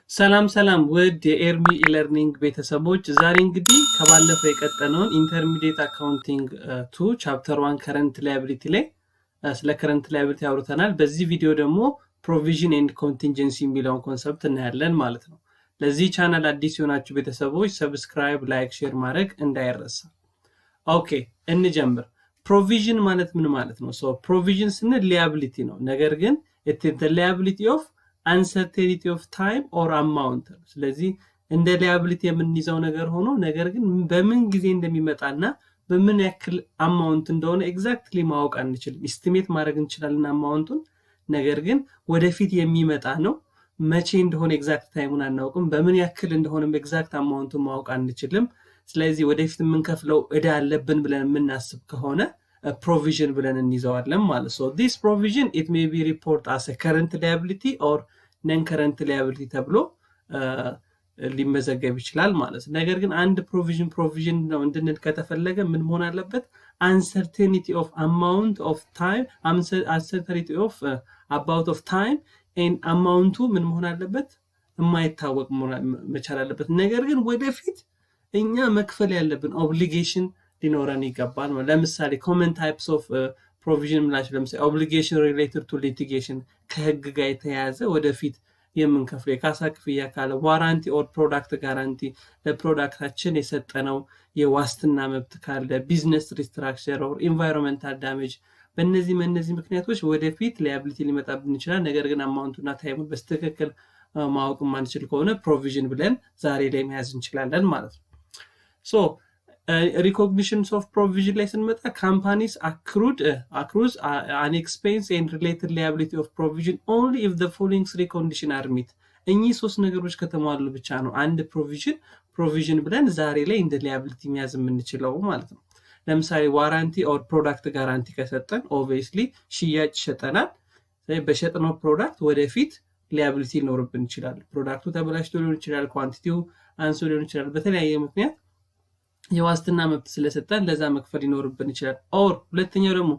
ሰላም ሰላም ውድ የኤርሚ e-learning ቤተሰቦች፣ ዛሬ እንግዲህ ከባለፈው የቀጠለውን intermediate accounting 2 chapter 1 current liability ላይ ስለ current liability አውርተናል። በዚህ ቪዲዮ ደግሞ provision and contingency የሚለውን concept እናያለን ማለት ነው። ለዚህ ቻናል አዲስ የሆናችሁ ቤተሰቦች subscribe፣ like፣ share ማድረግ እንዳይረሳ። Okay፣ እንጀምር። Provision ማለት ምን ማለት ነው? Provision ስንል liability ነው። ነገር ግን liability of uncertainty of time or amount ነው። ስለዚህ እንደ liability የምንይዘው ነገር ሆኖ ነገር ግን በምን ጊዜ እንደሚመጣና በምን ያክል amount እንደሆነ exactly ማወቅ አንችልም። Estimate ማድረግ እንችላለን amount ኡን፣ ነገር ግን ወደፊት የሚመጣ ነው። መቼ እንደሆነ exact time ኡን አናውቅም። በምን ያክል እንደሆነም exact amount ኡን ማወቅ አንችልም። ስለዚህ ወደፊት የምንከፍለው እዳ አለብን ብለን የምናስብ ከሆነ provision ብለን እንይዘዋለን ማለት ነው። This provision, it may be report as current liability or non current liability ተብሎ ሊመዘገብ ይችላል ማለት ነው። ነገር ግን አንድ provision provision ነው እንድንል ከተፈለገ ምን መሆን አለበት? Uncertainty of amount of time, uncertainty of about of time and amount ኡ ምን መሆን አለበት? የማይታወቅ መቻል አለበት። ነገር ግን ወደፊት እኛ መክፈል ያለብን obligation ሊኖረን ይገባል። ለምሳሌ common types of provision የምንላቸው ለምሳሌ obligation related to litigation፣ ከህግ ጋር የተያያዘ ወደፊት የምንከፍለው የካሳ ክፍያ ካለ፣ warranty or product guarantee፣ ለ product ኣችን የሰጠነው የዋስትና መብት ካለ፣ business restructure or environmental damage፣ በእነዚህ ምክንያቶች ወደፊት liability ሊመጣብን ይችላል። ነገር ግን amount ኡና time ኡን በትክክል ማወቅ የማንችል ከሆነ provision ብለን ዛሬ ላይ መያዝ እንችላለን ማለት ነው። So recognitions of provision ላይ ስንመጣ companies accrues an expense and related liability of provision only if the following three condition are met። እኚህ ሶስት ነገሮች ከተሟሉ ብቻ ነው አንድ provision provision ብለን ዛሬ ላይ እንደ liability መያዝ የምንችለው ማለት ነው። ለምሳሌ warranty or product guarantee ከሰጠን obviously ሽያጭ ሸጠናል። በሸጥነው product ወደፊት liability ሊኖርብን ይችላል። Product ኡ ተበላሽቶ ሊሆን ይችላል፣ quantity ው አንሶ ሊሆን ይችላል። በተለያየ ምክንያት የዋስትና መብት ስለሰጠን ለዛ መክፈል ሊኖርብን ይችላል። Or ሁለተኛው ደግሞ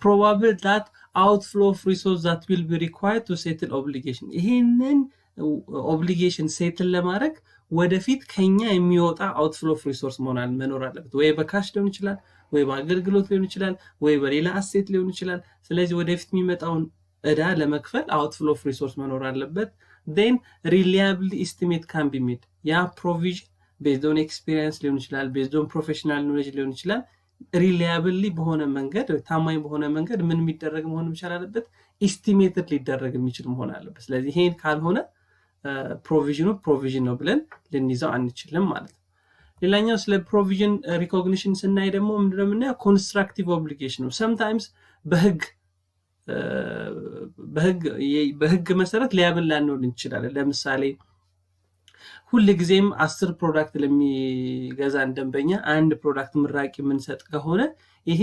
probable that outflow of resource that will be required to settle obligation፣ ይሄንን obligation settle ለማድረግ ወደፊት ከኛ የሚወጣ outflow of resource መኖር አለበት። ወይ በ cash ሊሆን ይችላል፣ ወይ በአገልግሎት ሊሆን ይችላል፣ ወይ በሌላ asset ሊሆን ይችላል። ስለዚህ ወደፊት የሚመጣውን እዳ ለመክፈል outflow of resource መኖር አለበት። Then reliable estimate can be made። ያ provision based on experience ሊሆን ይችላል፣ based on professional knowledge ሊሆን ይችላል። Reliably በሆነ መንገድ፣ ታማኝ በሆነ መንገድ ምን የሚደረግ መሆን መቻል አለበት? Estimated ሊደረግ የሚችል መሆን አለበት። ስለዚህ ይሄን ካልሆነ provision ኑ provision ነው ብለን ልንይዘው አንችልም ማለት ነው። ሌላኛው ስለ provision recognition ስናይ ደግሞ ምንድነው የምናየው? Constructive obligation ነው። Sometimes በህግ መሰረት liable ላንሆን እንችላለን። ለምሳሌ ሁል ጊዜም 10 product ለሚገዛን ደንበኛ አንድ product ምራቂ የምንሰጥ ከሆነ፣ ይሄ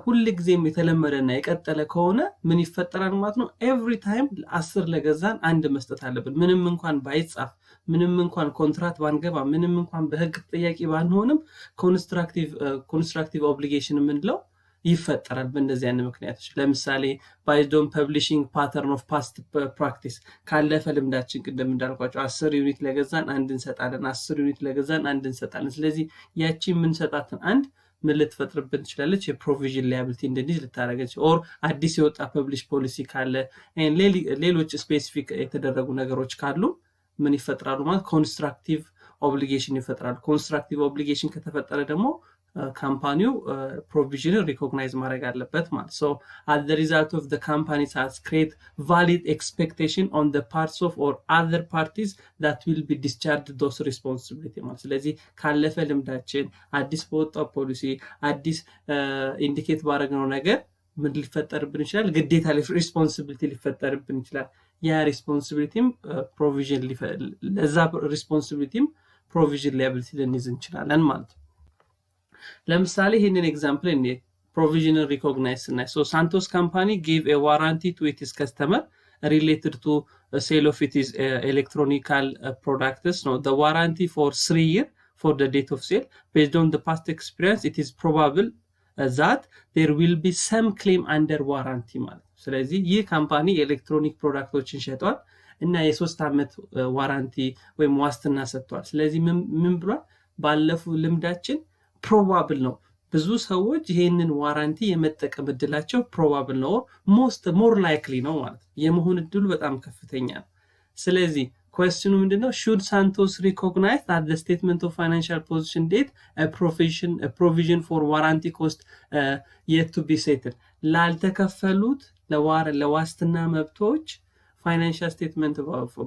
ሁል ጊዜም የተለመደና የቀጠለ ከሆነ ምን ይፈጠራል ማለት ነው? Every time 10 ለገዛን አንድ መስጠት አለብን። ምንም እንኳን ባይጻፍ፣ ምንም እንኳን ኮንትራት ባንገባ፣ ምንም እንኳን በህግ ተጠያቂ ባንሆንም constructive obligation የምንለው ይፈጠራል በእነዚህ አይነት ምክንያቶች። ለምሳሌ based on publishing pattern of past practice፣ ካለፈ ልምዳችን፣ ቅድም እንዳልኳቸው 10 unit ለገዛን አንድ እንሰጣለን፣ 10 unit ለገዛን አንድ እንሰጣለን። ስለዚህ ያቺ የምንሰጣትን አንድ ምን ልትፈጥርብን ትችላለች? የ provision liability እንድንይዝ ልታደርገን፣ or አዲስ የወጣ publish policy ካለ፣ ሌሎች specific የተደረጉ ነገሮች ካሉ ምን ይፈጥራሉ ማለት constructive obligation ይፈጥራሉ። Constructive obligation ከተፈጠረ ደግሞ company ው provision ን recognize ማድረግ አለበት ማለት። So as the result of the company has create valid expectation on the parts of or other parties that will be discharged those responsibility ማለት። ስለዚህ ካለፈ ልምዳችን፣ አዲስ በወጣው ፖሊሲ፣ አዲስ indicate ባደረግነው ነገር ምን ሊፈጠርብን ይችላል? ግዴታ responsibility ሊፈጠርብን ይችላል። ያ responsibility ም provision፣ ለዛ responsibility ም provision liability ልንይዝ እንችላለን ማለት ነው። ለምሳሌ ይህንን example እኔ provision ን recognize ስናይ፣ so ሳንቶስ company give a warranty to its customer related to sale of its electronical products ነው። Warranty for 3 year for the date of sale. Based on past experience, it is probable that there will be some claim under warranty ማለት ነው። ስለዚህ ይህ company የ electronic product ኦችን ሸጧል። እና የ3 ዓመት warranty ወይም ዋስትና ሰጥቷል። ስለዚህ ምን ብሏል? ባለፉ ልምዳችን probable ነው፣ ብዙ ሰዎች ይሄንን warranty የመጠቀም እድላቸው probable ነው፣ most more likely ነው ማለት ነው። የመሆን እድሉ በጣም ከፍተኛ ነው። ስለዚህ question ኑ ምንድነው? Should ሳንቶስ recognize at the statement of financial position date provision for warranty cost yet to be settled? ላልተከፈሉት ለዋስትና መብቶች financial statement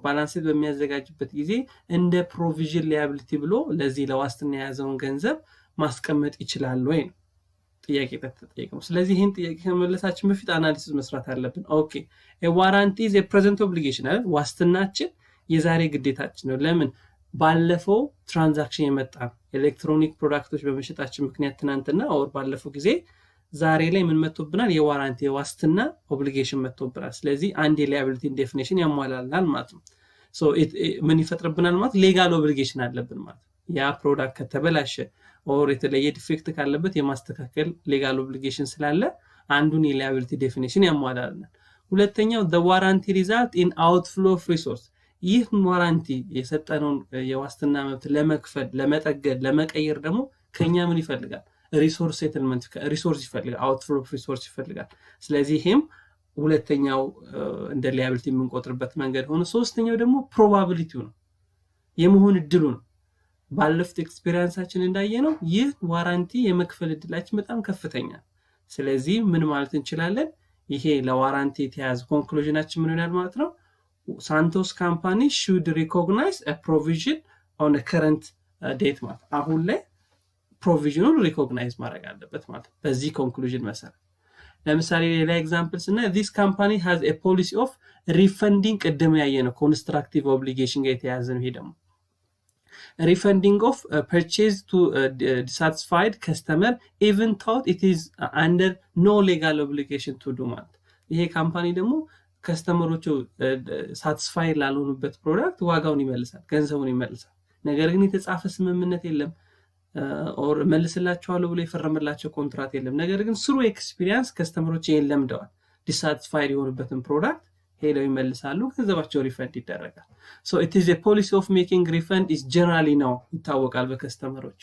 balance በሚያዘጋጅበት ጊዜ እንደ provision liability ብሎ ለዚህ ለዋስትና የያዘውን ገንዘብ ማስቀመጥ ይችላል ወይ ነው ጥያቄ ተጠየቀው። ስለዚህ ይህን ጥያቄ ከመመለሳችን በፊት analysis መስራት አለብን። Okay, warranty is present obligation አይደል? ዋስትናችን የዛሬ ግዴታችን ነው። ለምን? ባለፈው transaction የመጣ electronic product ኦች በመሸጣችን ምክንያት ትናንትና or ባለፈው ጊዜ ዛሬ ላይ ምን መጥቶብናል? የ warranty የዋስትና obligation መጥቶብናል። ስለዚህ አንድ የ liability definition ያሟላልናል ማለት ነው። ምን ይፈጥርብናል ማለት legal obligation አለብን ማለት ነው። ያ product ከተበላሸ or የተለየ defect ካለበት የማስተካከል legal obligation ስላለ አንዱን የ liability definition ያሟላልናል። ሁለተኛው warranty result in outflow of resource። ይህ warranty የሰጠነውን የዋስትና መብት ለመክፈል፣ ለመጠገን፣ ለመቀየር ደግሞ ከኛ ምን ይፈልጋል? Resource settlement resource ይፈልጋል። Outflow of resource ይፈልጋል። ስለዚህ ይሄም ሁለተኛው እንደ liability የምንቆጥርበት መንገድ ሆነ። ሶስተኛው ደግሞ probability ው ነው፣ የመሆን እድሉ ነው። ባለፉት experience ኣችን እንዳየነው ይህ warranty የመክፈል እድላችን በጣም ከፍተኛ ነው። ስለዚህ ምን ማለት እንችላለን? ይሄ ለ warranty የተያዘ conclusion ኣችን ምን ይሆናል ማለት ነው? ሳንቶስ company should recognize provision on current date ማለት አሁን ላይ provision ኑን recognize ማድረግ አለበት ማለት ነው። በዚህ conclusion መሰረት ለምሳሌ ሌላ example ስናይ this company has a policy of refunding፣ ቅድም ያየነው constructive obligation ጋር የተያያዘ ነው። ይሄ ደግሞ refunding of purchase to dissatisfied customer even though it is under no legal obligation to do ማለት ይሄ company ደግሞ customer ኦቹ satisfied ላልሆኑበት product ዋጋውን ይመልሳል፣ ገንዘቡን ይመልሳል። ነገር ግን የተጻፈ ስምምነት የለም or እመልስላቸዋለሁ ብሎ የፈረመላቸው ኮንትራት የለም። ነገር ግን through experience customer ኦች ይሄን ለምደዋል። Dissatisfied የሆኑበትን product ሄደው ይመልሳሉ፣ ገንዘባቸው refund ይደረጋል። So it is policy of making refund is generally ነው ይታወቃል በ customer ኦች።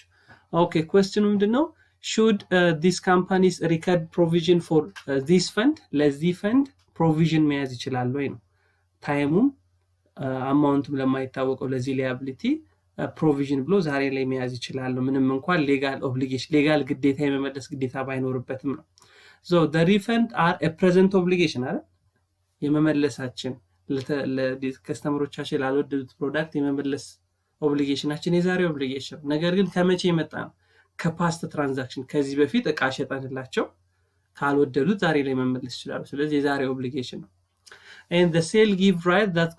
Okay, question ኑ ምንድን ነው? Should this companies record provision for this fund? ለዚህ fund provision መያዝ ይችላል ወይ ነው። Time ኡም amount ኡም ለማይታወቀው ለዚህ liability provision ብሎ ዛሬ ላይ መያዝ ይችላሉ። ምንም እንኳን legal obligation legal ግዴታ የመመለስ ግዴታ ባይኖርበትም ነው። So refund are present obligation አይደል? የመመለሳችን customer ኦቻችን ላልወደዱት product የመመለስ obligation ኣችን የዛሬ obligation፣ ነገር ግን ከመቼ የመጣ ነው? ከ past transaction፣ ከዚህ በፊት እቃ ሸጠንላቸው ካልወደዱት ዛሬ ላይ መመለስ ይችላሉ። ስለዚህ የዛሬ obligation ነው። And the sale give right that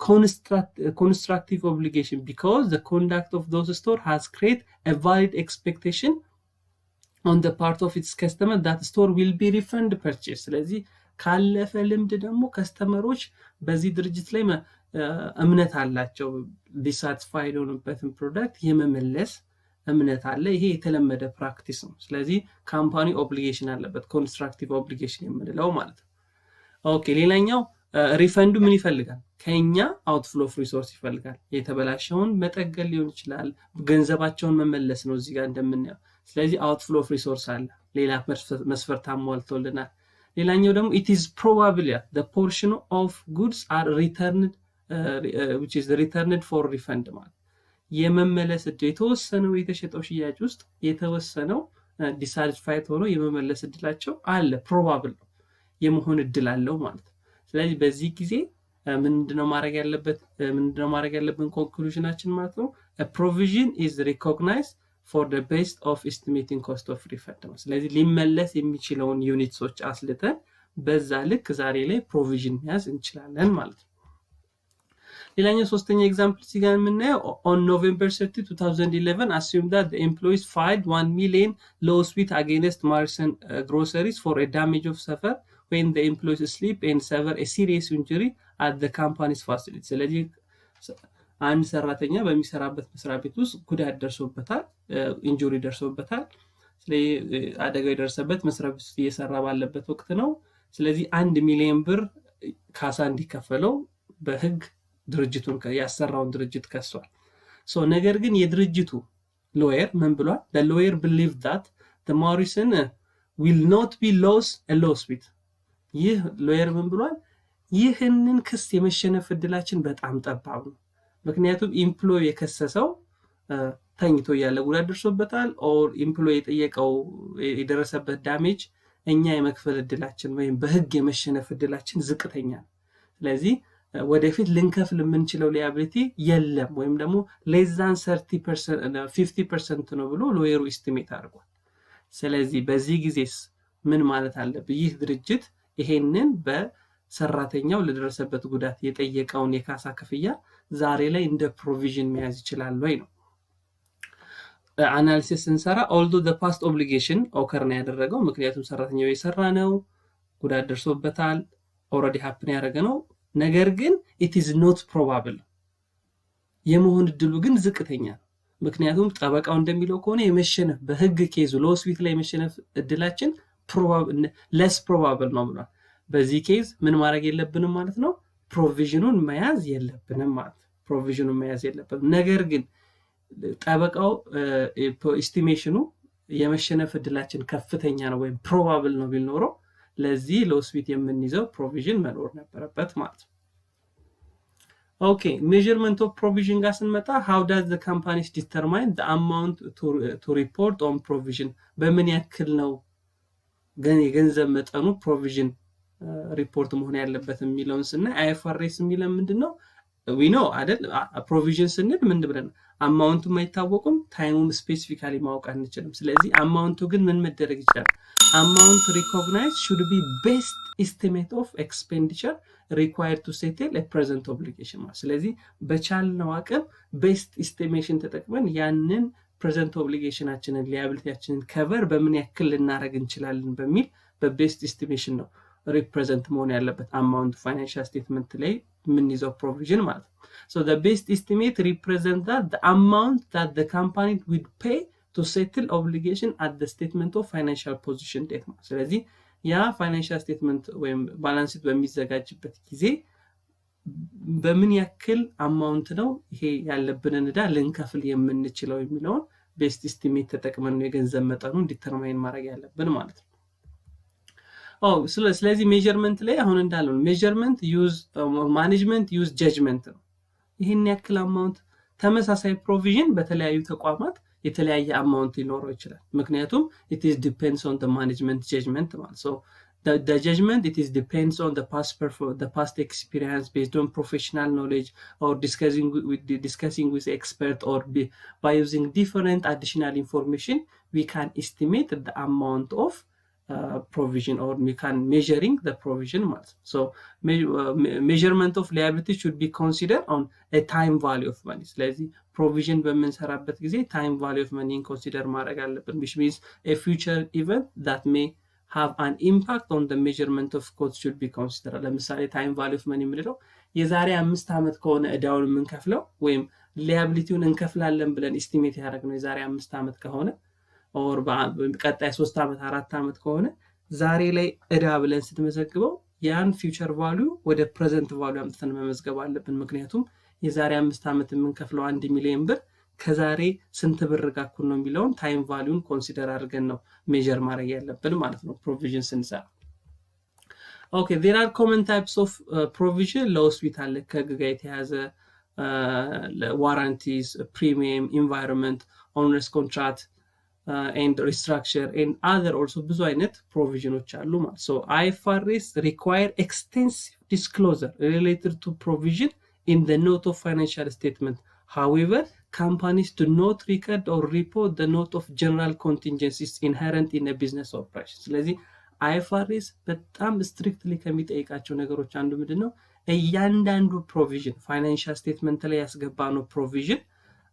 constructive obligation because the conduct of those store has created a valid expectation on the part of its customer that store will be refund purchase። ስለዚህ ካለፈ ልምድ ደግሞ customer ኦች በዚህ ድርጅት ላይ እምነት አላቸው። Dissatisfied የሆኑበትን product የመመለስ እምነት አለ። ይሄ የተለመደ practice ነው። ስለዚህ company obligation አለበት፣ constructive obligation የምንለው ማለት ነው። Okay, ሌላኛው refund ኡ ምን ይፈልጋል? ከኛ outflow of resource ይፈልጋል። የተበላሸውን መጠገን ሊሆን ይችላል፣ ገንዘባቸውን መመለስ ነው እዚህ ጋር እንደምናየው። ስለዚህ outflow of resource አለ፣ ሌላ መስፈርት አሟልቶልናል። ሌላኛው ደግሞ it is probable portion of goods are returned for refund ማለት የመመለስ እድል የተወሰነው የተሸጠው ሽያጭ ውስጥ የተወሰነው dissatisfied ሆኖ የመመለስ እድላቸው አለ፣ probable ነው፣ የመሆን እድል አለው ማለት ነው። ስለዚህ በዚህ ጊዜ ምንድነው ማድረግ ያለበት? ምንድነው ማድረግ ያለብን conclusion ኣችን ማለት ነው? Provision is recognized for the best of estimating cost of refund ነው። ስለዚህ ሊመለስ የሚችለውን units ኦች አስልተን በዛ ልክ ዛሬ ላይ provision መያዝ እንችላለን ማለት ነው። ሌላኛው ሶስተኛ example እዚህ ጋር የምናየው on November 30 2011, assume that employees filed 1 million lawsuit against Marison Groceries for damage of suffer when the employees slip and suffer a serious injury at the company's facility። ስለዚህ አንድ ሰራተኛ በሚሰራበት መስሪያ ቤት ውስጥ ጉዳት ደርሶበታል፣ injury ደርሶበታል። ስለዚህ አደጋው የደረሰበት መስሪያ ቤት ውስጥ እየሰራ ባለበት ወቅት ነው። ስለዚህ 1 ሚሊዮን ብር ካሳ እንዲከፈለው በህግ ድርጅቱን ያሰራውን ድርጅት ከሷል። So ነገር ግን የድርጅቱ lawyer ምን ብሏል? Lawyer believe that Morrison will not be lose lawsuit። ይህ lawyer ምን ብሏል? ይህንን ክስ የመሸነፍ እድላችን በጣም ጠባብ ነው። ምክንያቱም employee የከሰሰው ተኝቶ እያለ ጉዳት ደርሶበታል። Or employee የጠየቀው የደረሰበት damage እኛ የመክፈል እድላችን ወይም በህግ የመሸነፍ እድላችን ዝቅተኛ ነው። ስለዚህ ወደፊት ልንከፍል የምንችለው liability የለም ወይም ደግሞ less than 50% ነው ብሎ lawyer ኡ estimate አድርጓል። ስለዚህ በዚህ ጊዜስ ምን ማለት አለብን? ይህ ድርጅት ይሄንን በሰራተኛው ለደረሰበት ጉዳት የጠየቀውን የካሳ ክፍያ ዛሬ ላይ እንደ provision መያዝ ይችላል ወይ ነው። Analysis ስንሰራ although past obligation occur ነው ያደረገው፣ ምክንያቱም ሰራተኛው የሰራ ነው፣ ጉዳት ደርሶበታል፣ already happen ያደረገ ነው። ነገር ግን it is not probable፣ የመሆን እድሉ ግን ዝቅተኛ ነው። ምክንያቱም ጠበቃው እንደሚለው ከሆነ የመሸነፍ በህግ case ኡ lawsuit ላይ የመሸነፍ እድላችን less probable ነው ብሏል። በዚህ case ምን ማድረግ የለብንም ማለት ነው? Provision ኑን መያዝ የለብንም ማለት ነው። Provision ኑን መያዝ የለብንም። ነገር ግን ጠበቃው estimation ኑ የመሸነፍ እድላችን ከፍተኛ ነው ወይም probable ነው ቢል ኖሮ ለዚህ lawsuit የምንይዘው provision መኖር ነበረበት ማለት ነው። Okay, measurement of provision ጋር ስንመጣ how does the companies determine amount to report on provision? በምን ያክል ነው የገንዘብ መጠኑ provision ሪፖርት መሆን ያለበት የሚለውን ስናይ IFRS የሚለን ምንድን ነው? We know አይደል? Provision ስንል ምን ብለን amount ኡም አይታወቁም፣ time ኡም specifically ማወቅ አንችልም። ስለዚህ amount ኡ ግን ምን መደረግ ይችላል? Amount recognize should be best estimate of expenditure required to settle present obligation ማለት። ስለዚህ በቻልነው አቅም best estimation ተጠቅመን ያንን present obligation ኣችንን፣ liability ያችንን cover በምን ያክል ልናደረግ እንችላለን በሚል በ best estimation ነው represent መሆን ያለበት amount financial statement ላይ የምንይዘው provision ማለት ነው። So the best estimate represent that the amount that the company would pay to settle obligation at the statement of financial position date ማለት። ስለዚህ ያ financial statement ወይም balance sheet በሚዘጋጅበት ጊዜ በምን ያክል amount ነው ይሄ ያለብንን ዕዳ ልንከፍል የምንችለው የሚለውን best estimate ተጠቅመን ነው የገንዘብ መጠኑን determine ማድረግ ያለብን ማለት ነው። ስለዚህ measurement ላይ አሁን እንዳለው measurement use management use judgment ነው። ይህን ያክል amount፣ ተመሳሳይ provision በተለያዩ ተቋማት የተለያየ amount ሊኖረው ይችላል። ምክንያቱም it is depends on management judgment ማለት። So the judgment, it is depends on the past experience based on professional knowledge or discussing with expert or by using different additional information, we can estimate the amount of provision or we can measuring the provision ማለት ነው። So measurement of liability should be considered on a time value of money። ስለዚህ provision በምንሰራበት ጊዜ time value of money consider ማድረግ አለብን፣ which means a future event that may have an impact on the measurement of cost should be considered። ለምሳሌ time value of money የምንለው የዛሬ 5 ዓመት ከሆነ እዳውን የምንከፍለው ወይም liability ውን እንከፍላለን ብለን estimate ያደረግነው የዛሬ 5 ዓመት ከሆነ or ቀጣይ 3 ዓመት፣ 4 ዓመት ከሆነ ዛሬ ላይ እዳ ብለን ስንመዘግበው ያን future value ወደ present value አምጥተን መመዝገብ አለብን። ምክንያቱም የዛሬ 5 ዓመት የምንከፍለው 1 ሚሊዮን ብር ከዛሬ ስንት ብር ጋር እኩል ነው የሚለውን time value ን consider አድርገን ነው measure ማድረግ ያለብን ማለት ነው provision ስንሰራ። Okay, there are common types of provision። Lawsuit አለ፣ ከህግ ጋር የተያዘ፣ warranties፣ premium፣ environment፣ onerous contract and restructure and other also ብዙ አይነት provision ኖች አሉ ማለት። So IFRS require extensive disclosure related to provision in the note of financial statement. However, companies do not record or report the note of general contingencies inherent in a business operation። ስለዚህ IFRS በጣም strictly ከሚጠይቃቸው ነገሮች አንዱ ምንድን ነው? እያንዳንዱ provision financial statement ላይ ያስገባነው provision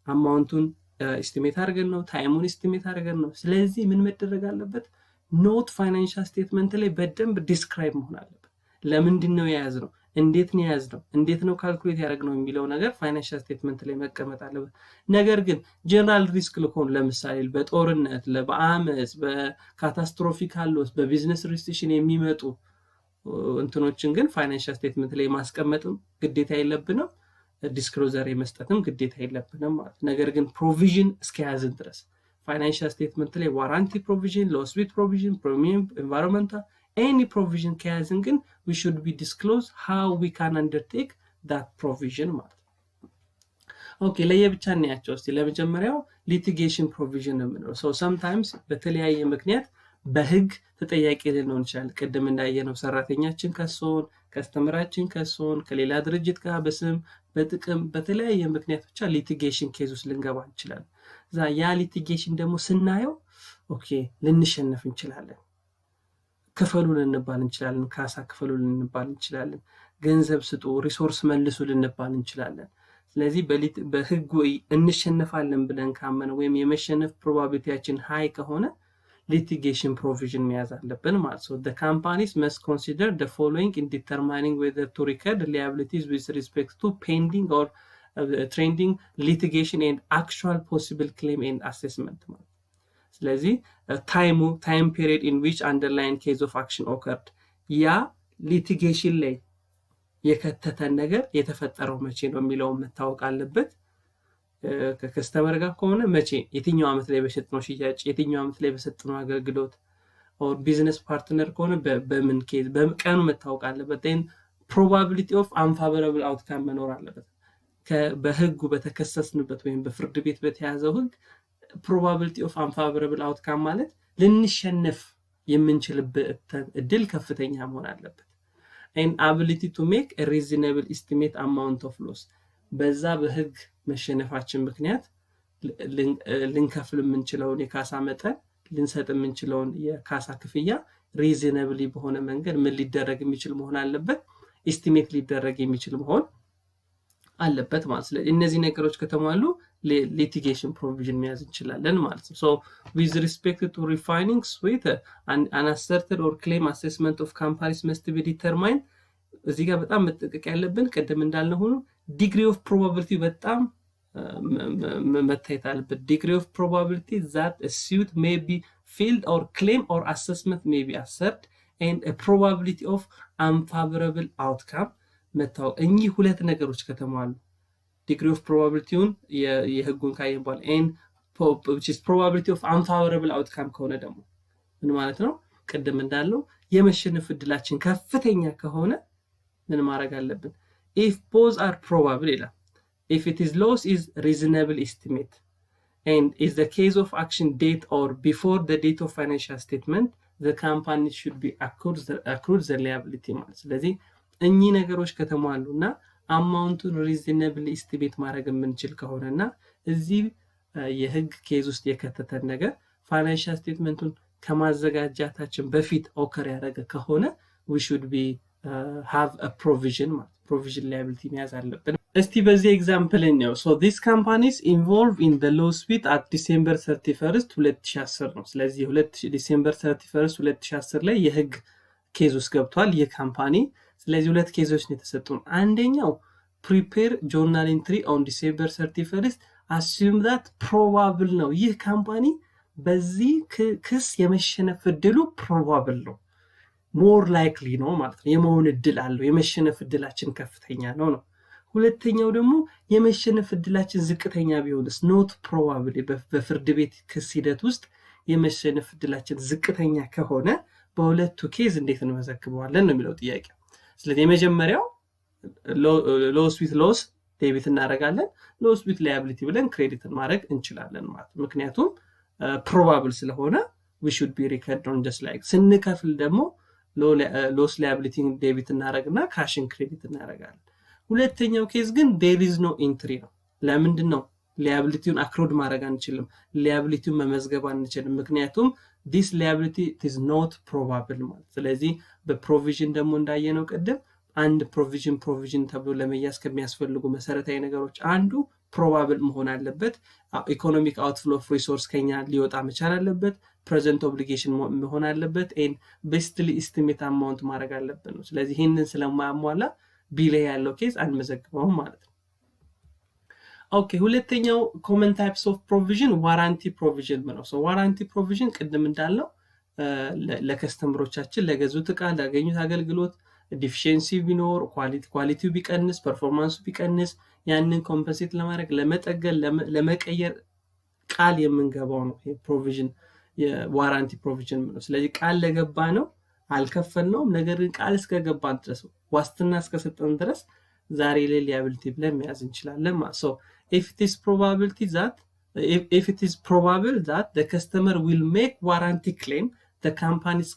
amount ኡን estimate አድርገን ነው፣ time ኡን estimate አድርገን ነው። ስለዚህ ምን መደረግ አለበት? Note financial statement ላይ በደንብ describe መሆን አለበት። ለምንድን ነው የያዝነው? እንዴት ነው የያዝነው? እንዴት ነው calculate ያደረግነው የሚለው ነገር financial statement ላይ መቀመጥ አለበት። ነገር ግን general risk ለሆኑ ለምሳሌ በጦርነት፣ በአመፅ፣ በ catastrophic loss፣ በ business recession የሚመጡ እንትኖችን ግን financial statement ላይ ማስቀመጥም ግዴታ የለብንም። Disclosure የመስጠትም ግዴታ የለብንም ማለት። ነገር ግን provision እስከያዝን ድረስ financial statement ላይ warranty provision፣ lawsuit provision፣ premium፣ environmental, any provision ከያዝን ግን we should be disclose how we can undertake that provision ማለት ነው። Okay፣ ለየብቻ እናያቸው እስቲ። ለመጀመሪያው litigation provision ነው የምንለው። So sometimes በተለያየ ምክንያት በህግ ተጠያቂ ልንሆን እንችላለን። ቅድም እንዳየነው ሰራተኛችን ከሶን፣ customer ኣችን ከሶን፣ ከሌላ ድርጅት ጋር በስም፣ በጥቅም፣ በተለያየ ምክንያት ብቻ litigation case ውስጥ ልንገባ እንችላለን። እዛ ያ litigation ደግሞ ስናየው okay ልንሸነፍ እንችላለን። ክፈሉ ልንባል እንችላለን። ካሳ ክፈሉ ልንባል እንችላለን። ገንዘብ ስጡ፣ resource መልሱ ልንባል እንችላለን። ስለዚህ በህጉ እንሸነፋለን ብለን ካመነ ወይም የመሸነፍ probability ያችን high ከሆነ litigation provision መያዝ አለብን ማለት ነው። The companies must consider the following in determining whether to record liabilities with respect to pending or trending litigation and actual possible claim and assessment ማለት። ስለዚህ time ኡ time period in which underlying cause of action occurred፣ ያ litigation ላይ የከተተን ነገር የተፈጠረው መቼ ነው የሚለውን መታወቅ አለበት። ከ customer ጋር ከሆነ መቼ፣ የትኛው ዓመት ላይ በሸጥነው ሽያጭ፣ የትኛው ዓመት ላይ በሰጥነው አገልግሎት፣ business partner ከሆነ በምን case በቀኑ መታወቅ አለበት። Probability of unfavorable outcome መኖር አለበት። በህጉ በተከሰስንበት ወይም በፍርድ ቤት በተያዘው ህግ probability of unfavorable outcome ማለት ልንሸነፍ የምንችልበት እድል ከፍተኛ መሆን አለበት። Ability to make reasonable estimate amount of loss፣ በዛ በህግ መሸነፋችን ምክንያት ልንከፍል የምንችለውን የካሳ መጠን፣ ልንሰጥ የምንችለውን የካሳ ክፍያ reasonably በሆነ መንገድ ምን ሊደረግ የሚችል መሆን አለበት፣ estimate ሊደረግ የሚችል መሆን አለበት ማለት። ስለዚህ እነዚህ ነገሮች ከተሟሉ litigation provision መያዝ እንችላለን ማለት ነው። So with respect to refining suit, an asserted or claim assessment of companies must be determined። እዚህ ጋር በጣም መጠንቀቅ ያለብን ቅድም እንዳልነው ሆኖ degree of probability በጣም መታየት አለበት። Degree of probability that suit may be filed or claim or assessment may be assert and probability of unfavorable outcome መታወቅ። እኚህ ሁለት ነገሮች ከተሟሉ፣ degree of probability ውን የህጉን ካየን በኋላ and probability of unfavorable outcome ከሆነ ደግሞ ምን ማለት ነው? ቅድም እንዳልነው የመሸነፍ እድላችን ከፍተኛ ከሆነ ምን ማድረግ አለብን? If both are probable ይላል። If it is loss is reasonable estimate and is the cause of action date or before the date of financial statement, the company should be accrued the liability ማለት። ስለዚህ እኚህ ነገሮች ከተሟሉ እና amount ኡን reasonable estimate ማድረግ የምንችል ከሆነ እና እዚህ የህግ case ውስጥ የከተተን ነገር financial statement ኡን ከማዘጋጃታችን በፊት occur ያደረገ ከሆነ we should be have provision ማለት provision liability መያዝ አለብን። እስቲ በዚህ example እንየው። So this companies involve in the lawsuit at December 31 2010 ነው። ስለዚህ December 31 2010 ላይ የህግ case ውስጥ ገብቷል ይህ company። ስለዚህ ሁለት case ኦች ነው የተሰጡን። አንደኛው prepare journal entry on December 31, assume that probable ነው። ይህ company በዚህ ክስ የመሸነፍ እድሉ probable ነው፣ more likely ነው ማለት ነው። የመሆን እድል አለው። የመሸነፍ እድላችን ከፍተኛ ነው ነው። ሁለተኛው ደግሞ የመሸነፍ እድላችን ዝቅተኛ ቢሆንስ፣ not probable፣ በፍርድ ቤት ክስ ሂደት ውስጥ የመሸነፍ እድላችን ዝቅተኛ ከሆነ በሁለቱ case እንዴት እንመዘግበዋለን ነው የሚለው ጥያቄ። ስለዚህ የመጀመሪያው lawsuit loss debit እናደርጋለን፣ lawsuit liability ብለን credit ን ማድረግ እንችላለን ማለት ነው። ምክንያቱም probable ስለሆነ we should be record on just like ስንከፍል ደግሞ loss liability debit እናደረግና cash ን credit እናደረጋለን። ሁለተኛው case ግን there is no entry ነው። ለምንድን ነው liability ውን accrued ማድረግ አንችልም? Liability ውን መመዝገብ አንችልም። ምክንያቱም this liability is not probable ማለት። ስለዚህ በ provision ደግሞ እንዳየነው ቅድም አንድ provision provision ተብሎ ለመያዝ ከሚያስፈልጉ መሰረታዊ ነገሮች አንዱ probable መሆን አለበት። Economic outflow of resource ከኛ ሊወጣ መቻል አለበት። Present obligation መሆን አለበት። And bestly estimate amount ማድረግ አለብን ነው። ስለዚህ ይህንን ስለማያሟላ B ላይ ያለው case አንመዘግበውም ማለት ነው። Okay፣ ሁለተኛው common types of provision warranty provision ነው። Warranty provision ቅድም እንዳልነው ለ customer ኦቻችን ለገዙት እቃ፣ ላገኙት አገልግሎት Deficiency ቢኖር፣ quality ው ቢቀንስ፣ performance ኡ ቢቀንስ ያንን compensate ለማድረግ፣ ለመጠገን፣ ለመቀየር ቃል የምንገባው ነው provision፣ የ warranty provision ነው። ስለዚህ ቃል ለገባነው አልከፈልነውም። ነገር ግን ቃል እስከገባን ድረስ፣ ዋስትና እስከሰጠን ድረስ ዛሬ ላይ liability ብለን መያዝ እንችላለን ማለት። So if it is probable that the customer will make warranty claim, the companies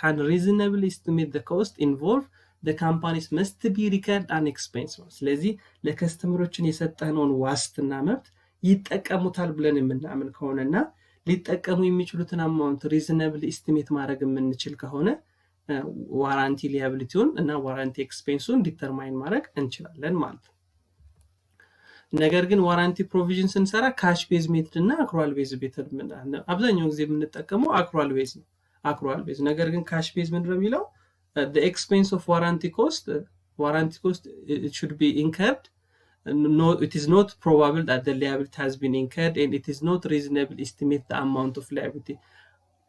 can reasonably estimate the cost involved, the companies must be record an expense ነው። ስለዚህ ለ customer ኦችን የሰጠነውን ዋስትና መብት ይጠቀሙታል ብለን የምናምን ከሆነና ሊጠቀሙ የሚችሉትን amount reasonably estimate ማድረግ የምንችል ከሆነ warranty liability ውን እና warranty expense ኡን determine ማድረግ እንችላለን ማለት ነው። ነገር ግን warranty provision ስንሰራ cash base method እና accrual base method፣ አብዛኛውን ጊዜ የምንጠቀመው accrual base ነው። Accrual base፣ ነገር ግን cash base ምንድነው የሚለው? Expense of warranty cost should be incurred, no, it is not probable that the liability has been incurred and it is not reasonable estimate the amount of liability።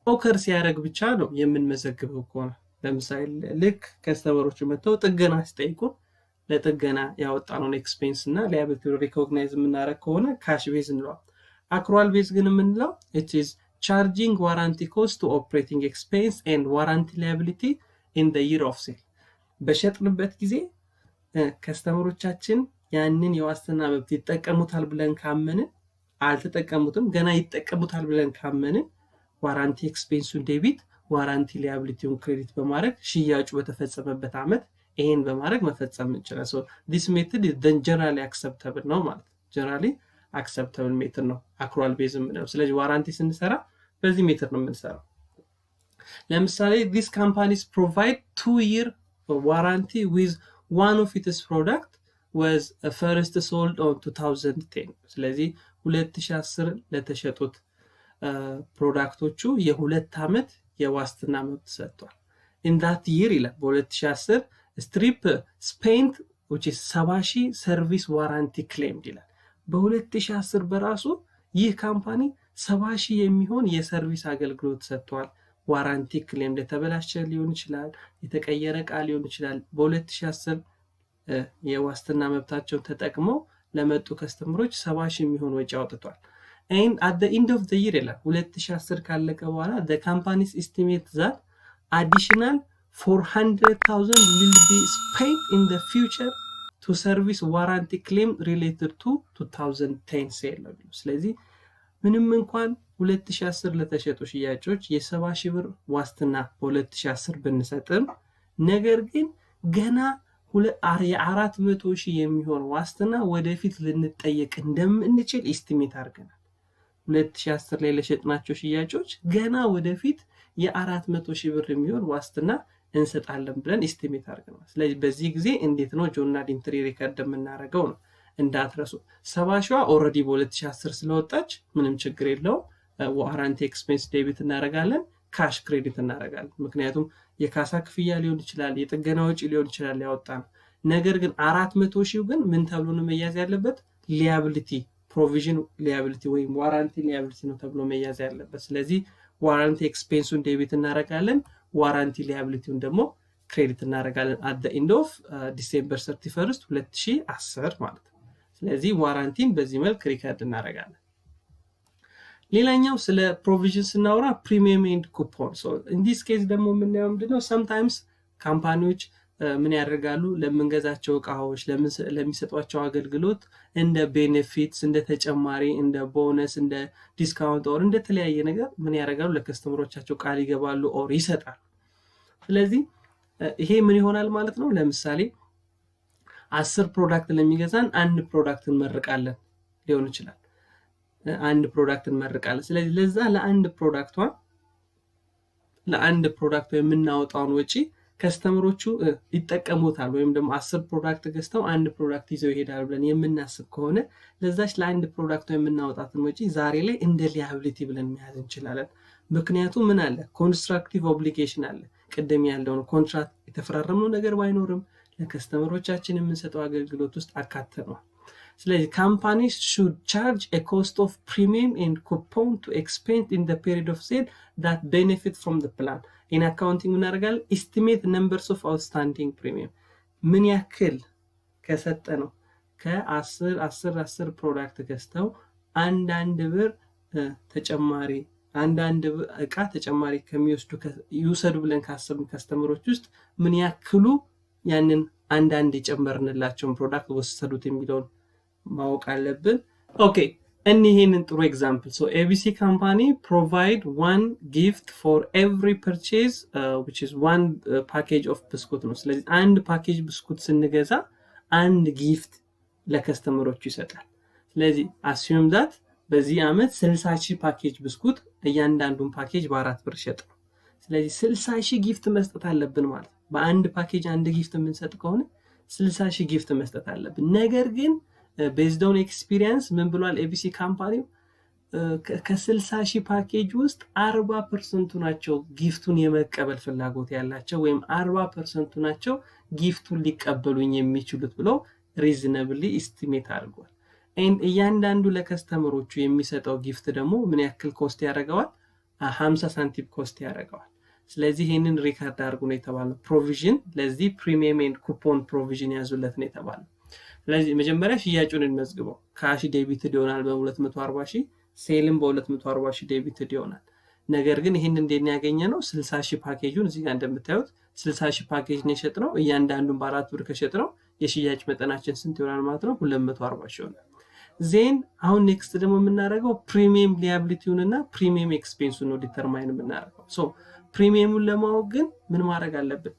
Occur ሲያደርግ ብቻ ነው የምንመዘግበው ከሆነ፣ ለምሳሌ ልክ customer ኦቹ መጥተው ጥገና ሲጠይቁን ለጥገና ያወጣነውን expense እና liability recognize የምናደርግ ከሆነ cash base እንለዋል። Accrual base ግን የምንለው it is charging warranty cost to operating expense and warranty liability in the year of sale። በሸጥንበት ጊዜ customer ኦቻችን ያንን የዋስትና መብት ይጠቀሙታል ብለን ካመንን፣ አልተጠቀሙትም፣ ገና ይጠቀሙታል ብለን ካመንን warranty expense ኡን debit፣ warranty liability ውን credit በማድረግ ሽያጩ በተፈጸመበት ዓመት ይሄን በማድረግ መፈጸም እንችላለን። This method generally acceptable ነው ማለት፣ generally acceptable method ነው accrual base የምንለው። ስለዚህ warranty ስንሰራ በዚህ method ነው የምንሰራው። ለምሳሌ this companies provide 2-year warranty with one of its product was first sold on 2010። ስለዚህ 2010 ለተሸጡት product ኦቹ የ2 ዓመት የዋስትና መብት ሰጥቷል። In that year ይላል፣ በ2010 ስትሪፕ spent 70,000 service warranty claimed ይላል። በ2010 በራሱ ይህ company 70,000 የሚሆን የ service አገልግሎት ሰጥቷል። Warranty claim የተበላሸ ሊሆን ይችላል፣ የተቀየረ እቃ ሊሆን ይችላል። በ2010 የዋስትና መብታቸውን ተጠቅመው ለመጡ customer ኦች 70,000 የሚሆን ወጪ አውጥቷል። And at the end of the year ይላል፣ 2010 ካለቀ በኋላ the companies estimate that additional 400,000 will be spent in the future to service warranty claim related to 2010 sale ነው የሚለው። ስለዚህ ምንም እንኳን 2010 ለተሸጡ ሽያጮች የ70,000 ብር ዋስትና በ2010 ብንሰጥም ነገር ግን ገና የ400,000 የሚሆን ዋስትና ወደፊት ልንጠየቅ እንደምንችል estimate አድርገናል። 2010 ላይ ለሸጥናቸው ሽያጮች ገና ወደፊት የ400,000 ብር የሚሆን ዋስትና እንሰጣለን ብለን estimate አድርገናል። ስለዚህ በዚህ ጊዜ እንዴት ነው journal entry record የምናደርገው ነው፣ እንዳትረሱ። 70 ሺዋ already በ2010 ስለወጣች ምንም ችግር የለውም። Warranty expense debit እናደርጋለን፣ cash credit እናደርጋለን። ምክንያቱም የካሳ ክፍያ ሊሆን ይችላል፣ የጥገና ወጪ ሊሆን ይችላል ያወጣነው። ነገር ግን 400,000ው ግን ምን ተብሎ ነው መያዝ ያለበት? Liability provision liability ወይም warranty liability ነው ተብሎ መያዝ ያለበት። ስለዚህ warranty expense ኡን debit እናደርጋለን፣ warranty liability ውን ደግሞ credit እናደርጋለን at end of December 31 2010 ማለት ነው። ስለዚህ warranty ን በዚህ መልክ record እናደርጋለን። ሌላኛው ስለ provision ስናወራ premium and coupon። In this case ደግሞ የምናየው ምንድነው? Sometimes company ዎች ምን ያደርጋሉ? ለምንገዛቸው እቃዎች፣ ለሚሰጧቸው አገልግሎት እንደ benefits፣ እንደ ተጨማሪ፣ እንደ ቦነስ፣ እንደ discount or እንደተለያየ ነገር ምን ያደርጋሉ? ለ customer ኦቻቸው ቃል ይገባሉ or ይሰጣሉ። ስለዚህ ይሄ ምን ይሆናል ማለት ነው? ለምሳሌ 10 product ለሚገዛን አንድ product እንመርቃለን ሊሆን ይችላል። አንድ product እንመርቃለን። ስለዚህ ለዛ ለአንድ product የምናወጣውን ወጪ customer ኦቹ ይጠቀሙታል ወይም ደግሞ 10 product ገዝተው አንድ product ይዘው ይሄዳሉ ብለን የምናስብ ከሆነ ለዛች ለአንድ product የምናወጣትን ወጪ ዛሬ ላይ እንደ liability ብለን መያዝ እንችላለን። ምክንያቱም ምን አለ? Constructive obligation አለ። ቅድም ያለውን contract የተፈራረምነው ነገር ባይኖርም ለ customer ኦቻችን የምንሰጠው አገልግሎት ውስጥ አካተነዋል። ስለዚህ companies should charge a cost of premium and coupon to expense in the period of sale that benefit from the plan። In accounting እናደርጋለን? Estimate numbers of outstanding premium። ምን ያክል ከሰጠነው ከ10 10 10 product ገዝተው አንዳንድ ብር ተጨማሪ፣ አንዳንድ እቃ ተጨማሪ ከሚወስዱ ይውሰዱ ብለን ካሰብን customer ኦች ውስጥ ምን ያክሉ ያንን አንዳንድ የጨመርንላቸውን product ወሰዱት የሚለውን ማወቅ አለብን። Okay፣ እኒህንን ጥሩ example። So ABC company provide one gift for every purchase, which is one package of ብስኩት ነው። ስለዚህ አንድ ፓኬጅ ብስኩት ስንገዛ አንድ gift ለ customer ኦቹ ይሰጣል። ስለዚህ assume that በዚህ ዓመት 60 ሺህ ፓኬጅ ብስኩት እያንዳንዱን ፓኬጅ በ4 ብር ሸጥነው። ስለዚህ 60 ሺህ gift መስጠት አለብን ማለት ነው። በአንድ ፓኬጅ አንድ gift የምንሰጥ ከሆነ 60 ሺህ gift መስጠት አለብን። ነገር ግን based on experience ምን ብሏል ABC company ው? ከ60 ሺህ ፓኬጅ ውስጥ 40% ኡ ናቸው gift ኡን የመቀበል ፍላጎት ያላቸው ወይም 40% ኡ ናቸው gift ኡን ሊቀበሉኝ የሚችሉት ብለው reasonably estimate አድርጓል። And እያንዳንዱ ለ customer ኦቹ የሚሰጠው gift ደግሞ ምን ያክል cost ያደርገዋል? 50 ሳንቲም cost ያደርገዋል። ስለዚህ ይህንን record አድርጉ ነው የተባለው። Provision ለዚህ premium and coupon provision ያዙለት ነው የተባለው። ስለዚህ መጀመሪያ ሽያጩን እንመዝግበው። Cash debited ይሆናል በ240 ሺህ፣ sale ም በ240 ሺህ debited ይሆናል። ነገር ግን ይህን እንዴት ያገኘነው? 60 ሺህ ፓኬጁን እዚህ ጋር እንደምታዩት 60 ሺህ ፓኬጅ ነው የሸጥነው። እያንዳንዱን በ4 ብር ከሸጥነው የሽያጭ መጠናችን ስንት ይሆናል ማለት ነው? 240 ሺህ ይሆናል። Then አሁን next ደግሞ የምናደርገው premium liability ውን እና premium expense ኡን ነው determine የምናደርገው። So premium ኡን ለማወቅ ግን ምን ማድረግ አለብን?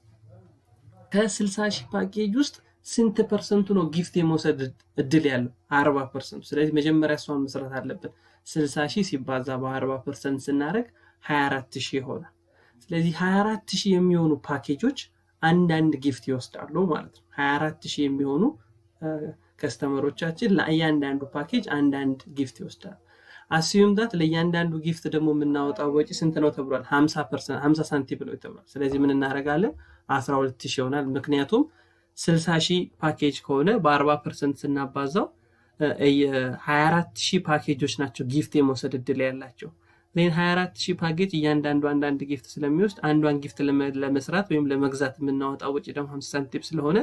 ከ60 ሺህ ፓኬጅ ውስጥ ስንት percent ኡ ነው gift የመውሰድ እድል ያለው? 40%ኡ። ስለዚህ መጀመሪያ እሷን መስራት አለብን። 60 ሺህ ሲባዛ በ40% ስናደርግ 24 ሺህ ይሆናል። ስለዚህ 24 ሺህ የሚሆኑ ፓኬጆች አንዳንድ gift ይወስዳሉ ማለት ነው። 24 ሺህ የሚሆኑ customer ኦቻችን ለእያንዳንዱ ፓኬጅ አንዳንድ gift ይወስዳሉ። Assume that ለእያንዳንዱ gift ደግሞ የምናወጣው ወጪ ስንት ነው ተብሏል? 50 ሳንቲም ነው ተብሏል። ስለዚህ ምን እናደርጋለን? 12 ሺህ ይሆናል። ምክንያቱም 60 ሺህ ፓኬጅ ከሆነ በ40% ስናባዛው 24 ሺህ ፓኬጆች ናቸው gift የመውሰድ እድል ያላቸው። Then 24 ሺህ ፓኬጅ እያንዳንዱ አንዳንድ gift ስለሚወስድ አንዷን gift ለመስራት ወይም ለመግዛት የምናወጣው ወጪ ደግሞ 50 ሳንቲም ስለሆነ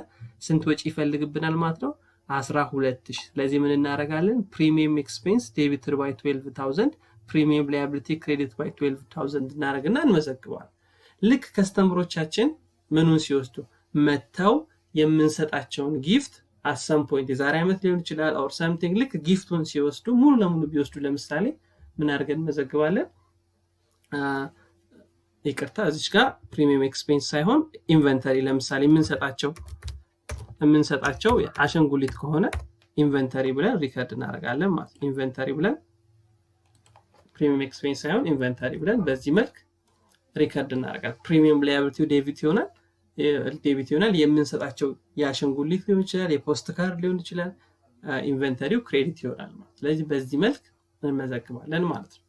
ስንት ወጪ ይፈልግብናል ማለት ነው? 12 ሺህ። ስለዚህ ምን እናደርጋለን? Premium expense debited by 12,000፣ premium liability credit by 12,000 እናደርግና እንመዘግበዋል። ልክ customer ኦቻችን ምኑን ሲወስዱ፣ መጥተው የምንሰጣቸውን gift at some point የዛሬ ዓመት ሊሆን ይችላል or something፣ ልክ gift ኡን ሲወስዱ፣ ሙሉ ለሙሉ ቢወስዱ ለምሳሌ ምን አድርገን እንመዘግባለን? ይቅርታ፣ እዚች ጋር premium expense ሳይሆን inventory፣ ለምሳሌ የምንሰጣቸው አሻንጉሊት ከሆነ inventory ብለን record እናደርጋለን ማለት ነው። Inventory ብለን፣ premium expense ሳይሆን inventory ብለን በዚህ መልክ record እናደርጋለን። Premium liability ው debit ይሆናል። የምንሰጣቸው የአሻንጉሊት ሊሆን ይችላል፣ የፖስት ካርድ ሊሆን ይችላል። Inventory ው credit ይሆናል ማለት። ስለዚህ በዚህ መልክ እንመዘግባለን ማለት ነው።